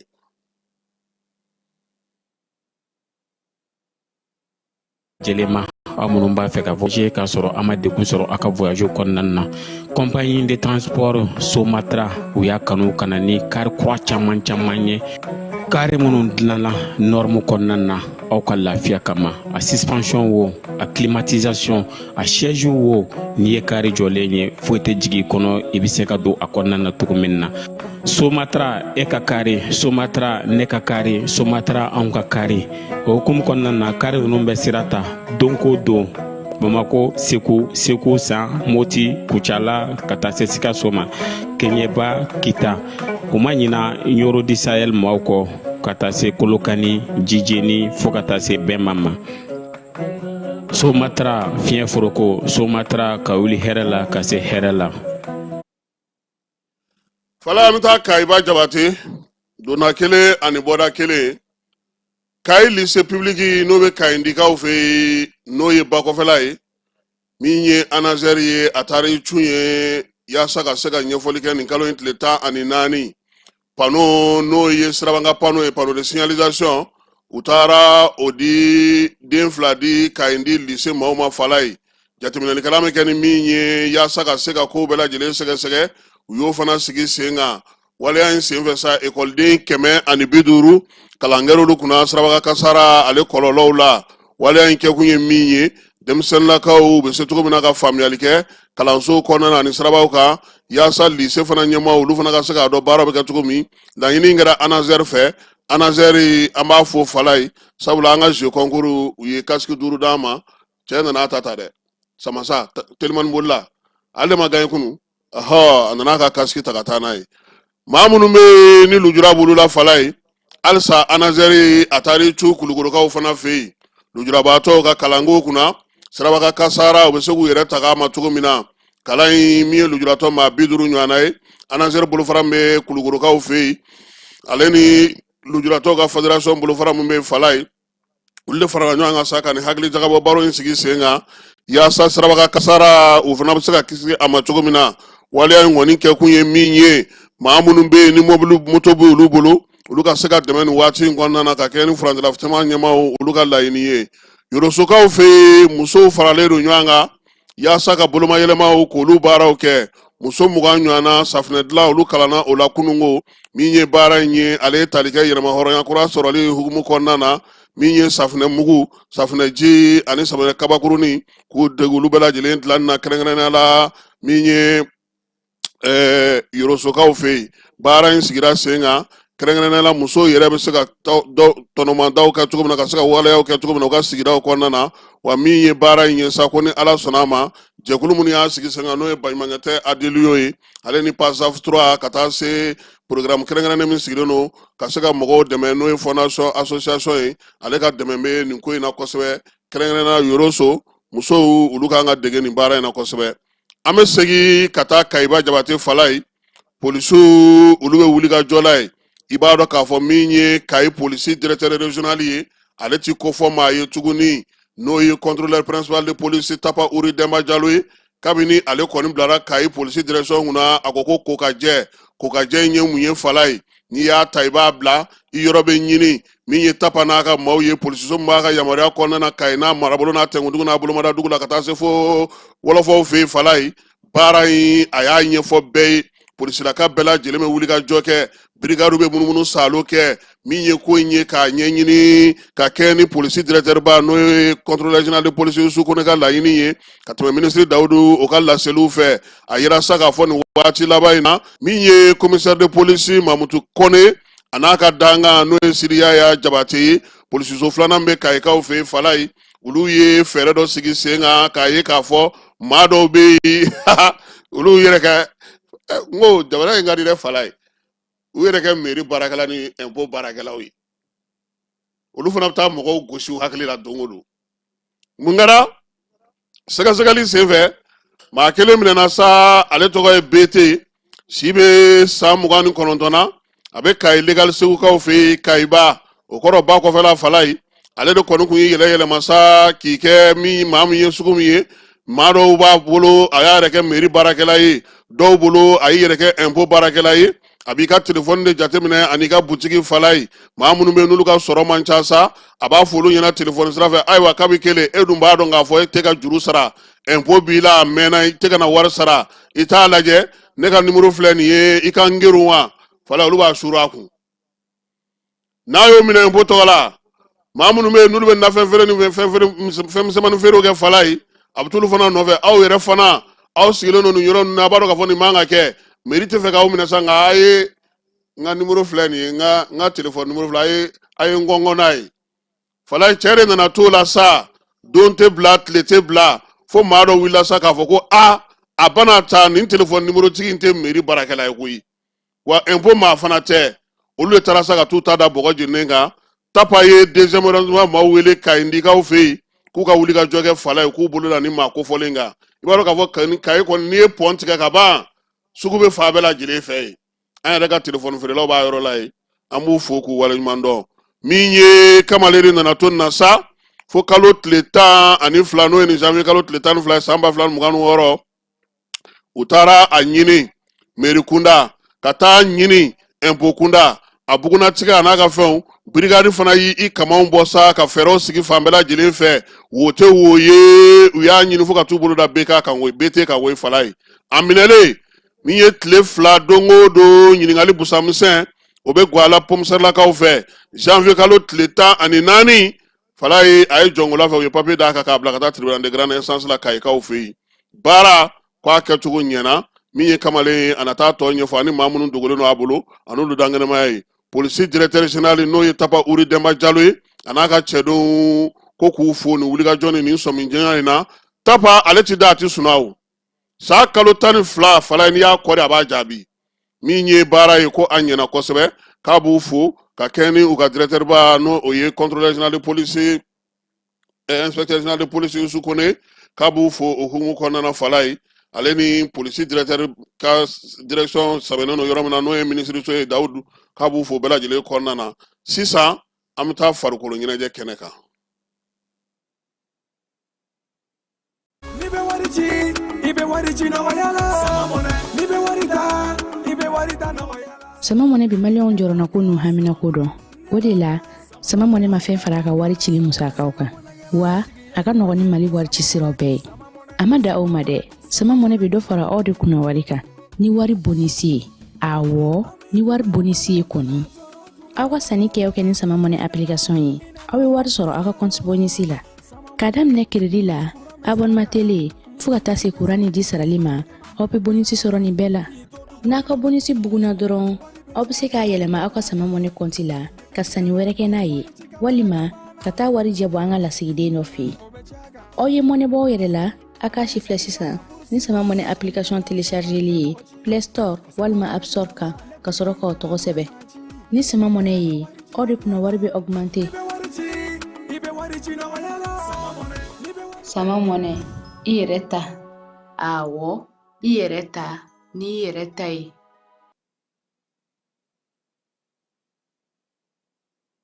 Lajɛlen ma, aw minnu b'a fɛ ka voyager k'a sɔrɔ a ma degun sɔrɔ aw ka voyage kɔnɔna na, compagnie de transport Somatra, u y'a kanu ka na ni kari kura caman caman ye, kari minnu dilanna norme kɔnɔna na aw ka lafiya kama. A suspension wo, a climatisation, a siège wo, n'i ye kari jɔlen ye, foyi tɛ jigin i kɔnɔ, i bɛ se ka don a kɔnɔna na cogo min na. Somatra, e ka kari Somatra, ne ka kari Somatra, anw ka kari. O hukumu kɔnɔna na, kari ninnu bɛ sira ta don ko don Bamako, Segu, Segu San, Moti, Kucala, ka taa se Sikaso ma, Keɲeba, Kita. U ma ɲina Ɲoro du Sahel maaw kɔ, ka taa se Kolokani, Jijeni, fo ka taa se Bɛnma ma. Somatra, fiɲɛ foroko Somatra, ka wuli hɛrɛ la ka se hɛrɛ la. Fala, an bɛ taa Kayiba Jabate, donna kelen ani bɔda kelen. Kayi lycée public, n'o bɛ Kayindikaw fɛ yen, n'o ye bakɔfɛla ye, min ye ANASER ye, a taara i cun ye yaasa ka se ka ɲɛfɔli kɛ nin kalo in tile 14. Panneau, n'o ye sirabankan panneau ye, panneau de signalisation, u taara o di den fila di Kayindi lycée maaw ma. Fala ye, jateminɛlikɛla bɛ kɛ ni min ye yaasa ka se ka kow bɛɛ lajɛlen sɛgɛsɛgɛ, u y'o fana sigi sen kan. Waleya in senfɛ sa, ekɔliden 150 kalan kɛr'olu kunna sirabakan kasara ale kɔlɔlɔw la. Waleya in kɛkun ye min ye, denmisɛnninlakaw bɛ se cogo min na ka faamuyali kɛ kalanso kɔnɔna na ani sirabaw kan, yaasa lycée fana ɲɛmaaw, olu fana ka se k'a dɔn baara bɛ kɛ cogo min. Laɲini kɛra ANASER fɛ. ANASER, an b'a fo, Fala ye, sabula an ka jeu concours, u ye casque duuru d'an ma. Cɛ nana ta ta dɛ, samasa telimani bolila, ale de ma gagné kunu. Ɔhɔ, a nana a ka kasiki ta ka taa n'a ye. Maa minnu bɛ yen ni lujura b'olu la Falaye, halisa ANASER a taar'i cu Kulukorokaw fana fɛ yen, lujurabaatɔw ka kalanko kunna, siraba kasara, u bɛ se k'u yɛrɛ taga a ma cogo min na. Kalan in min ye lujuratɔ maa 50 ɲɔgɔnna ye, ANASER bolofara min bɛ Kulukorokaw fɛ yen, ale ni lujuratɔw ka fédération bolofara min bɛ Falaye, olu de farala ɲɔgɔn kan sa ka nin hakili jagabɔ baro in sigi sen kan, yaasa siraba kasara, u fana bɛ se ka kisi a ma cogo min na. Waleya in kɔni kɛkun ye min ye, maa minnu bɛ yen ni mobili moto bɛ olu bolo, olu ka se ka dɛmɛ nin waati in kɔnɔna na, ka kɛ ni furancɛla fanga ɲɛmaaw olu ka laɲini ye. Yorosokaw fɛ yen, musow faralen don ɲɔgɔn kan yaasa ka bolomayɛlɛmaw k'olu baaraw kɛ. Muso 20 ɲɔgɔnna safunɛ dilan, olu kalanna o la kununko. Min ye baara in ye, ale ye tali kɛ yɛrɛmahɔrɔnya kura sɔrɔli hukumu kɔnɔna na, min ye safunɛ mugu, safunɛ ji ani safunɛ kabakurunin, k'u dege olu bɛɛ lajɛlen dilanni na, kɛrɛnkɛrɛnnenya la min ye Yorosokaw fɛ yen. Baara in sigira sen kan, kɛrɛnkɛrɛnnenya la musow yɛrɛ bɛ se ka tɔnɔmadaw kɛ cogo min na, ka se ka waleyaw kɛ cogo min na u ka sigidaw kɔnɔna na. Wa min ye baara in ye sa, ko ni Ala sɔnna a ma, jɛkulu minnu y'a sigi sen kan, n'o ye baɲumankɛtɔn ADELIO ye, ale ni PASAF 3, ka taa se programme kɛrɛnkɛrɛnnen min sigilen don ka se ka mɔgɔw dɛmɛ, n'o ye fondation association ye, ale ka dɛmɛ bɛ nin ko in na kosɛbɛ, kɛrɛnkɛrɛnnenya la Yoroso musow, olu kan ka dege nin baara in na kosɛbɛ. An bɛ segin ka taa Kayiba Jabate Falaye, polisiw olu bɛ wuli ka jɔ la yen. I b'a dɔn k'a fɔ min ye Kayi polisi directeur régional ye, ale ti kofɔ maa ye tuguni, n'o ye contrôleur principal de police Tapa Uri Dɛnba Jalo ye. Kabini ale kɔni bilara Kayi polisi direction kunna, a ko ko ko ka jɛ. Ko ka jɛ in ye mun ye Falaye? N'i y'a ta i b'a bila i yɔrɔ bɛ ɲini. Min ye Tapa n'a ka maaw ye, polisiso min b'a ka yamaruya kɔnɔna na Kayi n'a marabolo n'a tɛnkudugu n'a bolomadadugu la, ka taa se fo wɔlɔfɔw fɛ yen Falaye, baara in a y'a ɲɛfɔ bɛɛ ye. Polisilaka bɛɛ lajɛlen bɛ wuli ka jɔ kɛ, birigadiw bɛ munumunu saalo kɛ. Min ye ko in ye k'a ɲɛɲini ka kɛ ni polisi directeur ba, n'o ye contrôleur général de police Yusu Kone ka laɲini ye, ka tɛmɛ minisiri Dawudu o ka laseliw fɛ, a yira sa k'a fɔ nin waati laban in na, min ye commissaire de police Mamutu Kone, a n'a ka dankan, n'o ye Siriyaya Jabate ye, polisiso filanan bɛ Kayikaw fɛ yen Falaye, olu ye fɛɛrɛ dɔ sigi sen kan k'a ye k'a fɔ maa dɔw bɛ yen, olu yɛrɛ kɛ, n ko jamana in ka di dɛ Falaye, u yɛrɛ kɛ mairie baarakɛla ni impôt baarakɛlaw ye, olu fana bɛ taa mɔgɔw gosi u hakili la don o don. Mun kɛra sɛgɛsɛgɛli senfɛ? Maa kelen minɛna sa, ale tɔgɔ ye Bete, si bɛ san 29 na, a bɛ Kayi legal segukaw fɛ yen Kayiba, o kɔrɔ ba kɔfɛla Falaye. Ale de kɔni kun y'i yɛrɛ yɛlɛma sa k'i kɛ min maa min ye sugu min ye, maa dɔw b'a bolo a y'a yɛrɛ kɛ mairie baarakɛla ye, dɔw bolo a y'i yɛrɛ kɛ impôt baarakɛla ye. A b'i ka telefɔni de jateminɛ an'i ka butigi Falaye. Maa minnu bɛ yen n'olu ka sɔrɔ man ca sa, a b'a fɔ olu ɲɛna telefɔni sira fɛ: ayiwa, kabi kelen, e dun b'a dɔn k'a fɔ e tɛ ka juru sara, impôt b'i la a mɛnna, i tɛ ka na wari sara, i t'a lajɛ, ne ka nimoro filɛ nin ye, i ka n gerun wa Falaye. Olu b'a suuru a kun n'a y'o minɛ impôt tɔgɔ la. Maa minnu bɛ yen n'olu bɛ nafɛn feere ni fɛn feere, fɛn misɛnmanin feerew kɛ Falaye, a bɛ t'olu fana nɔfɛ. Aw yɛrɛ fana, aw sigilen don nin yɔrɔ ninnu na, a b'a dɔn k'a fɔ nin man ka kɛ, mairie tɛ fɛ k'aw minɛ sa, nka a ye n ka nimoro filɛ nin ye, n ka telefɔni nimoro filɛ, a ye n kɔngɔ n'a ye Falaye. Cɛ de nana t'o la sa, don tɛ bila, tile tɛ bila, fo maa dɔ wulila sa k'a fɔ ko a a bana ta nin telefɔni nimoro tigi in tɛ mairie baarakɛla ye koyi, wa impôt maa fana tɛ. Olu de taara sa ka t'u ta da bɔgɔ jeninen kan. Tapa ye deuxième arrondissement maaw wele Kayindikaw fɛ yen k'u ka wuli ka jɔ kɛ Falaye, k'u bolo la ni maa kofɔlen kan. I b'a dɔn k'a fɔ Kayi kɔni, n'i ye pɔn tigɛ ka ban, sugu bɛ fan bɛɛ lajɛlen fɛ yen. An yɛrɛ ka telefɔni feerelaw b'a yɔrɔ la yen, an b'u fo k'u waleɲuman dɔn. Min ye kamalen de nana to nin na sa, fo kalo tile 12, n'o ye nin janvier kalo tile 12 ye, san 2026, u taara a ɲini mairie kunda, ka taa ɲini impôt kunda, a bugunnatigɛ a n'a ka fɛnw. Brigade fana y'i kamanw bɔ sa ka fɛɛrɛw sigi fan bɛɛ lajɛlen fɛ, wo tɛ wo ye. U y'a ɲini fo ka t'u bolo da BK kan koyi, BT kan koyi Falaye. A minɛlen min ye tile 2, don o don ɲininkali busamisɛn o bɛ gwa la pɔmusɛrilakaw fɛ. Janvier kalo tile 14 Falaye, a ye jɔnkola fɛ, u ye papiye d'a kan k'a bila ka taa tribunal de grande instance la Kayikaw fɛ yen. Baara ko a kɛcogo ɲɛna. Min ye kamalen ye, a na taa tɔ ɲɛfɔ ani maa minnu dogolen don a bolo, a n'olu dankɛnɛmaya ye. Polisi directeur général, n'o ye Tapa Uri Dɛnba Jalo ye, a n'a ka cɛdenw ko k'u fo nin wulikajɔ ni nin sɔmijɛya in na. Tapa ale ti da, a ti sunɔgɔ o. San kalo 12 Falaye, n'i y'a kɔri a b'a jaabi. Min ye baara ye ko a ɲɛna kosɛbɛ, k'a b'u fo ka kɛɲɛ ni u ka directeur ba, n'o o ye contrôleur général de police, inspecteur général de police Youssou Kone, k'a b'u fo o hukumu kɔnɔna na. Falaye, ale ni polisi directeur ka direction sɛbɛnnen don yɔrɔ min na, n'o ye minisiriso ye, Dawudu, k'a b'u fo bɛɛ lajɛlen kɔnɔna na. Sisan an bɛ taa farikolo ɲɛnajɛ kɛnɛ kan. N'i bɛ wari ci, i bɛ wari ci nɔgɔya la. N'i bɛ wari ta, i bɛ wari ta nɔgɔya la. Sama Mɔnɛ bɛ maliyɛnw jɔrɔnako n'u haminako dɔn. O de la, Sama Mɔnɛ ma fɛn fara a ka wari cili musakaw kan, wa a ka nɔgɔn ni Mali wari ci siraw bɛɛ ye. A ma dan o ma dɛ, Sama Mɔnɛ bɛ dɔ fara aw de kunna wari kan ni wari bonisi ye. Awɔ, ni wari bonisi ye kɔni. Aw ka sanni kɛ o kɛ ni Sama Mɔnɛ application ye, aw bɛ wari sɔrɔ aw ka compte bonisi la. K'a daminɛ crédit la, abonnement télé, fo ka taa se kuran ni ji sarali ma, aw bɛ bonisi sɔrɔ nin bɛɛ la. N'a ka bonisi bugunna dɔrɔn, aw bɛ se k'a yɛlɛma aw ka Sama Mɔnɛ kɔnti la ka sanni wɛrɛ kɛ n'a ye, walima ka taa warijɛ bɔ an ka lasigiden dɔ fɛ yen. Aw ye mɔnɛ bɔ aw yɛrɛ la, a k'a si filɛ sisan ni Sama Mɔnɛ application téléchargeli ye Play Store walima App Store kan, ka sɔrɔ k'aw tɔgɔ sɛbɛn. Ni Sama Mɔnɛ ye, aw de kunna wari bɛ augmenter. Sama Mɔnɛ, i yɛrɛ ta. Awɔ, i yɛrɛ ta n'i yɛrɛ ta ye.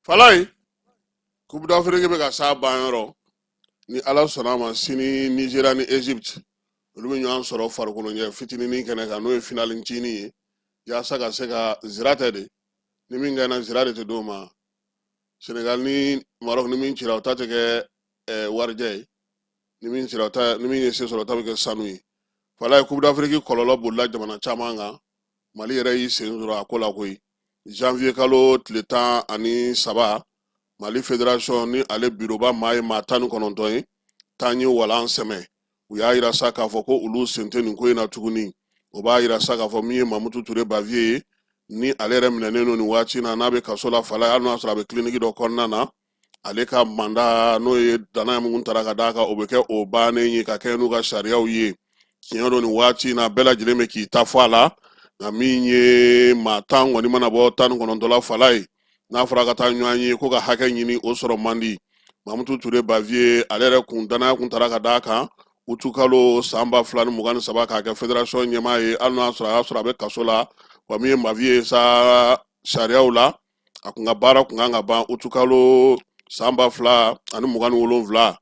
Falaye, Coupe d'Afrique bɛ ka s'a ban yɔrɔ. Ni Ala sɔnna a ma, sini Nigeria ni Egypte, olu bɛ ɲɔgɔn sɔrɔ farikolo ɲɛ fitininin kɛnɛ kan, n'o ye finali ncinin ye, yaasa ka se ka zira tɛ de ni min gagna, zira de tɛ d'o ma. Senegal ni Maroc, ni min cira, o ta tɛ kɛ warijɛ ye. Ni min cira, o ta, ni min ye se sɔrɔ, o ta bɛ kɛ sanu ye. Falaye, Coupe d'Afrique kɔlɔlɔ bolila jamana caman kan. Mali yɛrɛ y'i sen sɔrɔ a ko la koyi. Janvier kalo tile 13, Mali fédération ni ale biroba maa ye maa 19 ye, 10 ye walan sɛmɛ. U y'a yira sa k'a fɔ ko olu sen tɛ nin ko in na tuguni. O b'a yira sa k'a fɔ min ye Mamutu Ture Baviye ye, ni ale yɛrɛ minɛnen don nin waati na, n'a bɛ kaso la Falaye, hali n'o y'a sɔrɔ a bɛ kiliniki dɔ kɔnɔna na, ale ka mandat, n'o ye danaya min tara ka d'a kan, o bɛ kɛ o bannen ye ka kɛ n'u ka sariyaw ye. Tiɲɛ don, nin waati in na bɛɛ lajɛlen bɛ k'i ta fɔ a la, nka min ye maa 10 kɔni mana bɔ 19 la Falaye, n'a fɔra ka taa ɲɔgɔn ye ko ka hakɛ ɲini, o sɔrɔ man di. Mamutu Ture Baviye, ale yɛrɛ kun danaya kun tara ka d'a kan utukalo san 2023 k'a kɛ fédération ɲɛmaa ye, hali n'o y'a sɔrɔ a y'a sɔrɔ a bɛ kaso la. Wa min ye Baviye sa, sariyaw la, a kun ka baara kun kan ka ban utukalo san 2027.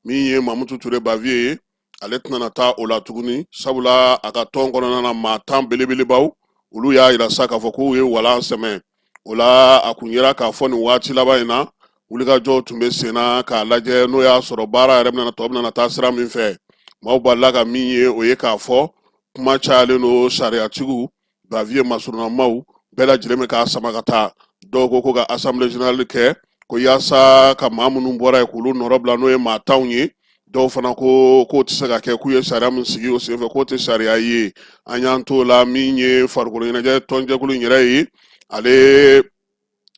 Min ye Mamutu Ture Baviye ye, ale tɛna taa o la tuguni, sabula a ka tɔn kɔnɔna na, maa 10 belebelebaw, olu y'a yira sa k'a fɔ k'u ye walan sɛmɛ. O la, a kun yera k'a fɔ nin waati laban in na, wulikajɔw tun bɛ sen na k'a lajɛ n'o y'a sɔrɔ baara yɛrɛ bɛna tɔ bɛna taa sira min fɛ. Maaw balila ka min ye, o ye k'a fɔ kuma cayalen don. Sariyatigiw, Baviye masurunnamaw bɛɛ lajɛlen bɛ k'a sama ka taa. Dɔw ko ko ka assemblée générale kɛ ko yaasa ka maa minnu bɔra yen k'olu nɔrɔ bila, n'o ye maa 10w ye. Dɔw fana ko k'o tɛ se ka kɛ, k'u ye sariya min sigi o senfɛ, k'o tɛ sariya ye. An y'an t'o la, min ye farikolo ɲɛnajɛ tɔnjɛkulu in yɛrɛ ye, ale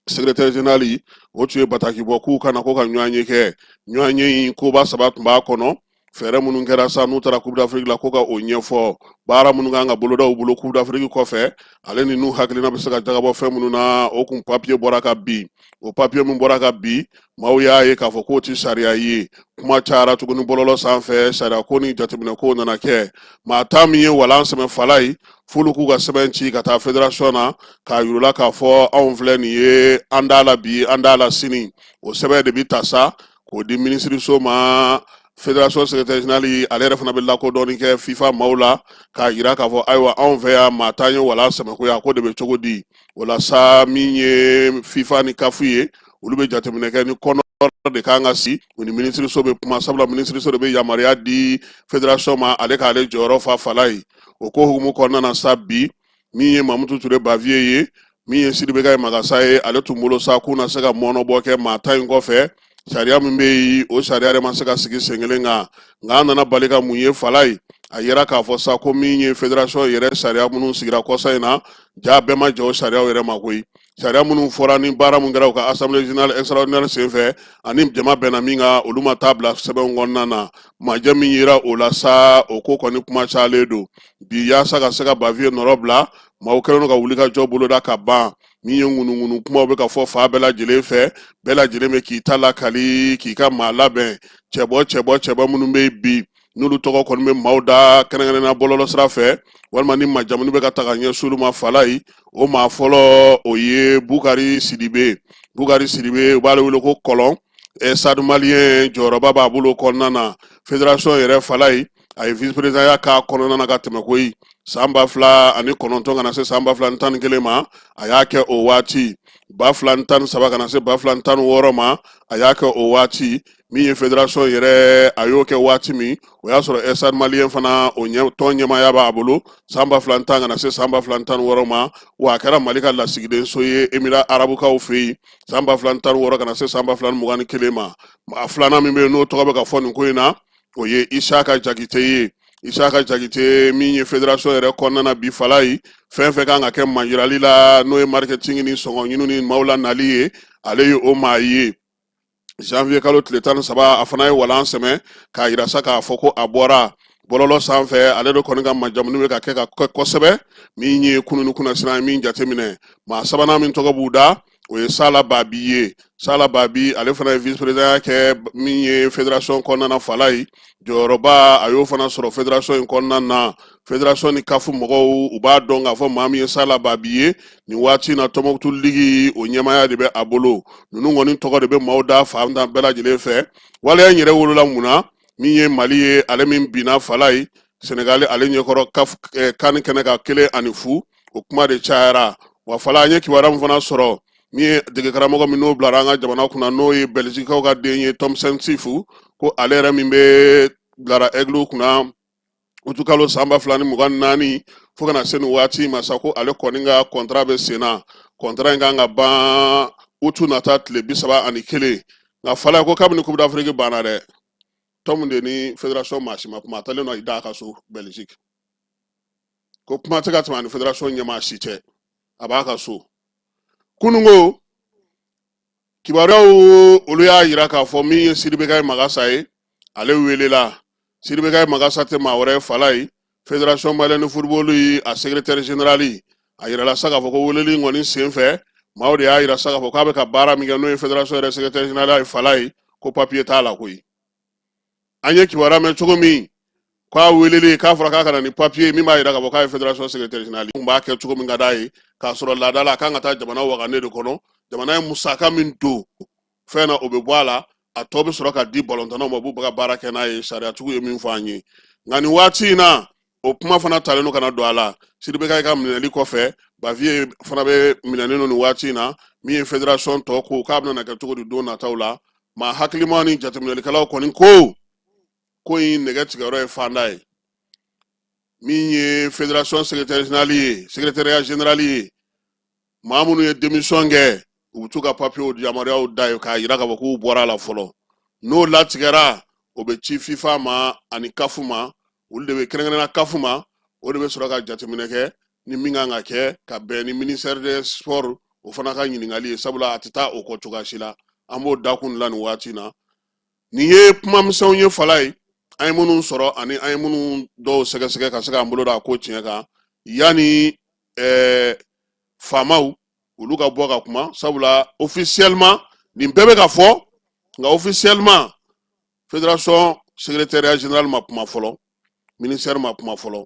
secrétaire général, o tun ye bataki bɔ k'u kana ko ka ɲɔgɔn ye kɛ. Ɲɔgɔn ye in, koba saba tun b'a kɔnɔ. Fɛɛrɛ minnu kɛra sa n'u taara Coupe d'Afrique la, ko ka o ɲɛfɔ, baara minnu kan ka boloda u bolo Coupe d'Afrique kɔfɛ, ale ni n'u hakilina bɛ se ka jagabɔ fɛn minnu na. O kun papiye bɔra ka bin. O papiye min bɔra ka bin, maaw y'a ye k'a fɔ k'o tɛ sariya ye. Kuma cayara tuguni bɔlɔlɔ sanfɛ, sariya ko ni jateminɛ ko nana kɛ. Maa 10 min ye walan sɛmɛ Falaye, f'olu k'u ka sɛbɛn ci ka taa fédération na k'a yir'u la k'a fɔ anw filɛ nin ye, an t'a la bi, an t'a la sini. O sɛbɛn de bɛ ta sa k'o di minisiriso ma. Fédération secrétaire général, ale yɛrɛ fana bɛ lakodɔnni kɛ FIFA maaw la k'a yira k'a fɔ ayiwa, anw fɛ yan, maa 10 ye walan sɛmɛ ko ya, ko de bɛ cogo di. O la sa, min ye FIFA ni CAF ye, olu bɛ jateminɛ kɛ ni kɔnɔ de kan ka si u ni minisiriso bɛ kuma, sabula minisiriso de bɛ yamaruya di fédération ma, ale k'ale jɔyɔrɔ fa Falaye. O ko hukumu kɔnɔna na sa, bi min ye Mamutu Ture Baviye ye, min ye Sidibe Magasa ye, ale tun bolo sa k'u na se ka mɔnɔbɔ kɛ maa 10 in kɔfɛ. Sariya min bɛ yen, o sariya yɛrɛ ma se ka sigi sen kelen kan. Nka an nana bali ka mun ye Falaye? A yera k'a fɔ sa ko min ye fédération yɛrɛ sariya minnu sigira kɔsa in na, ja bɛɛ ma jɛ o sariyaw yɛrɛ ma koyi. Sariya minnu fɔra ni baara min kɛra u ka assemblée générale extraordinaire senfɛ ani jama bɛnna min kan, olu ma taa bila sɛbɛnw kɔnɔna na. Majɛ min yera o la sa, o ko kɔni kuma cayalen don bi. Yaasa ka se ka Bavieux nɔrɔ bila, maaw kɛlen don ka wulikajɔ boloda ka ban. Min ye ŋunuŋunu kumaw bɛ ka fɔ fan bɛɛ lajɛlen fɛ, bɛɛ lajɛlen bɛ k'i ta lakali, k'i ka maa labɛn. Cɛbɔ cɛbɔ cɛbɔ minnu bɛ yen bi, n'olu tɔgɔ kɔni bɛ maaw da kɛrɛnkɛrɛnnenya bɔlɔlɔ sira fɛ, walima ni majamuni bɛ ka ta ka ɲɛsin olu ma falayi, o maa fɔlɔ, o ye Bukari Sidibe. Bukari Sidibe, u b'ale wele ko Kɔlɔn. Stade Malien jɔyɔrɔba b'a bolo kɔnɔna na. Fédération yɛrɛ falayi, a ye vice présidentya k'a kɔnɔna na ka tɛmɛ koyi, san 2009 ka na se san 2011 ma, a y'a kɛ o waati. 2013 ka na se 2016 ma, a y'a kɛ o waati. Min ye fédération yɛrɛ, a y'o kɛ waati min, o y'a sɔrɔ Stade Malien fana, o tɔn ɲɛmaaya b'a bolo san 2010 ka na se san 2016 ma. Wa a kɛra Mali ka lasigidenso ye Émirats arabukaw fɛ yen san 2016 ka na se san 2021 ma. A filanan min bɛ yen, n'o tɔgɔ bɛ ka fɔ nin ko in na, o ye Isaka Jakite ye. Isaka Jakite min ye fédération yɛrɛ kɔnɔna na bi falayi, fɛn fɛn kan ka kɛ majirali la, n'o ye marketing ni sɔngɔ ɲini ni maaw la nali ye, ale ye o maa ye. Janvier kalo tile 13, a fana ye walan sɛmɛ k'a yira sa k'a fɔ ko a bɔra bɔlɔlɔ sanfɛ. Ale de kɔni ka majamuni bɛ ka kɛ ka kɛ kosɛbɛ. Min ye kunun ni kunnasira ye min jateminɛ, maa sabanan min tɔgɔ b'u da, o ye Sala Babi ye. Sala Babi, ale fana ye vice président kɛ min ye fédération kɔnɔna na falayi, jɔyɔrɔba a y'o fana sɔrɔ fédération in kɔnɔna na. Fédération ni CAF mɔgɔw, u b'a dɔn k'a fɔ maa min ye Sala Babi ye nin waati in na, Tɔnbɔkutu ligi o ɲɛmaaya de bɛ a bolo. Ninnu kɔni tɔgɔ de bɛ maaw da fan bɛɛ lajɛlen fɛ. Waleya in yɛrɛ wolola mun na? Min ye Mali ye, ale min binna falayi Senegali ale ɲɛkɔrɔ CAN kɛnɛ kan 1-0, o kuma de cayara. Wa fala, an ye kibaruya min fana sɔrɔ, min ye degekaramɔgɔ min n'o bilara an ka jamana kunna, n'o ye Bɛlizikaw ka den ye, Tom Saintfiet, ko ale yɛrɛ min bɛ bilara Aigle kunna utukalo san 2024 fo ka na se nin waati ma sa, ko ale kɔni ka kɔntara bɛ sen na. Kɔntara in kan ka ban utu nata tile 31. Nka fala, ko kabini Coupe d'Afrique banna dɛ, Tom de ni fédération maa si ma kuma. A taalen nɔ i da a ka so Belgique, ko kuma tɛ ka tɛmɛ a ni fédération ɲɛmaa si cɛ, a b'a ka so. Kununko kibaruyaw, olu y'a yira k'a fɔ min ye Sidibekayi Magasa ye, ale welela. Sidibekayi Magasa tɛ maa wɛrɛ ye falayi, Fédération malienne de football ye a secrétaire général. A yirala sa k'a fɔ ko weleli in kɔni senfɛ, maaw de y'a yira sa k'a fɔ k'a bɛ ka baara min kɛ, n'o ye fédération yɛrɛ secrétaire général ye falayi, ko papier t'a la koyi. An ye kibaruya mɛn cogo min k'a weleli, k'a fɔra k'a ka na ni papier min b'a yira k'a fɔ k'a ye fédération secrétaire général kun b'a kɛ cogo min ka d'a ye, k'a sɔrɔ laada la a kan ka taa jamana wagane de kɔnɔ. Jamana ye musaka min don fɛn na, o bɛ bɔ a la, a tɔ bɛ sɔrɔ ka di balontannaw ma, u b'u ka baara kɛ n'a ye, sariyatigiw ye min fɔ an ye. Nka nin waati in na, o kuma fana talen don ka na don a la. Sidibekayi ka minɛli kɔfɛ, Bavieux fana bɛ minɛnen don nin waati in na. Min ye fédération tɔ ko k'a bɛna kɛ cogo di don nataw la, maa hakilimaw ni jateminɛlikɛlaw kɔni ko ko in nɛgɛ tigɛyɔrɔ ye fanda ye. Min ye fédération secrétaire général ye, secrétariat général ye, maa minnu ye démission kɛ, u bɛ t'u ka papiyew yamaruyaw da ye k'a yira k'a fɔ k'u bɔra a la fɔlɔ. N'o latigɛra, o bɛ ci FIFA ma ani CAF ma. Olu de bɛ, kɛrɛnkɛrɛnnenya CAF ma, o de bɛ sɔrɔ ka jateminɛ kɛ ni min kan ka kɛ ka bɛn ni ministère des sports o fana ka ɲininkali ye, sabula a tɛ taa o kɔ cogoya si la. An b'o dakun la nin waati in na. Nin ye kuma misɛnw ye fala ye, an ye minnu sɔrɔ ani an ye minnu dɔw sɛgɛsɛgɛ ka se k'an bolo da a ko tiɲɛ kan, yanni faamaw olu ka bɔ ka kuma, sabula officiellement nin bɛɛ bɛ ka fɔ, nka officiellement fédération secrétariat général ma kuma fɔlɔ, ministère ma kuma fɔlɔ.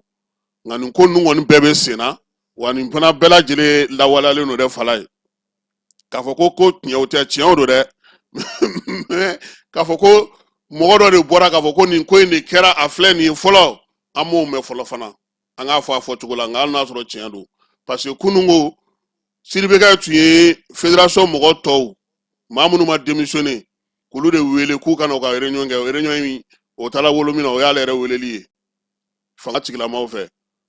Nka nin ko ninnu kɔni bɛɛ bɛ sen na, wa nin fana bɛɛ lajɛlen lawaleyalen don dɛ fala ye. K'a fɔ ko tiɲɛw tɛ, tiɲɛw don dɛ, mais k'a fɔ ko mɔgɔ dɔ de bɔra k'a fɔ ko nin ko in de kɛra, a filɛ nin ye fɔlɔ, an m'o mɛn fɔlɔ fana. An k'a fɔ a fɔcogo la, nka hali n'a sɔrɔ tiɲɛ don, parce que kununko Sidibekayi tun ye fédération mɔgɔ tɔw, maa minnu ma démissionné, k'olu de wele k'u ka na u ka réunion kɛ. Réunion in, o taara wolo min na, o y'ale yɛrɛ weleli ye fanga tigilamaw fɛ.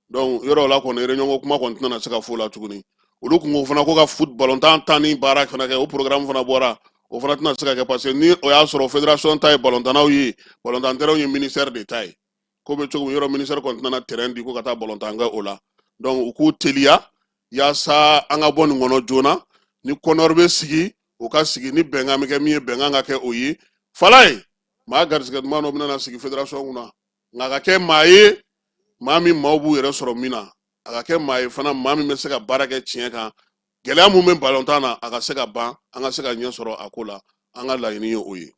Donc yɔrɔ la kɔni, réunion ko kuma kɔni tɛna se ka fɔ o la tuguni. Olu kun ko fana ko ka foot balontan tan ni baara fana kɛ, o programme fana bɔra, o fana tɛna se ka kɛ, parce que ni o y'a sɔrɔ fédération ta ye balontannaw ye, balontan terrain ye ministère de ta ye. Ko bɛ cogo min, yɔrɔ ministère kɔni tɛna terrain di ko ka taa balontan kɛ o la. Donc u k'u teliya yaasa an ka bɔ nin kɔnɔ joona. Ni CONOR bɛ sigi, o ka sigi. Ni bɛnkan bɛ kɛ min ye, bɛnkan ka kɛ o ye. Falaye, maa garisɛgɛ duman dɔ bɛna na sigi fédération kunna, nka a ka kɛ maa ye, maa min maaw b'u yɛrɛ sɔrɔ min na. A ka kɛ maa ye fana, maa min bɛ se ka baara kɛ tiɲɛ kan. Gɛlɛya mun bɛ balontan na, a ka se ka ban, an ka se ka ɲɛ sɔrɔ a ko la. An ka laɲini ye o ye.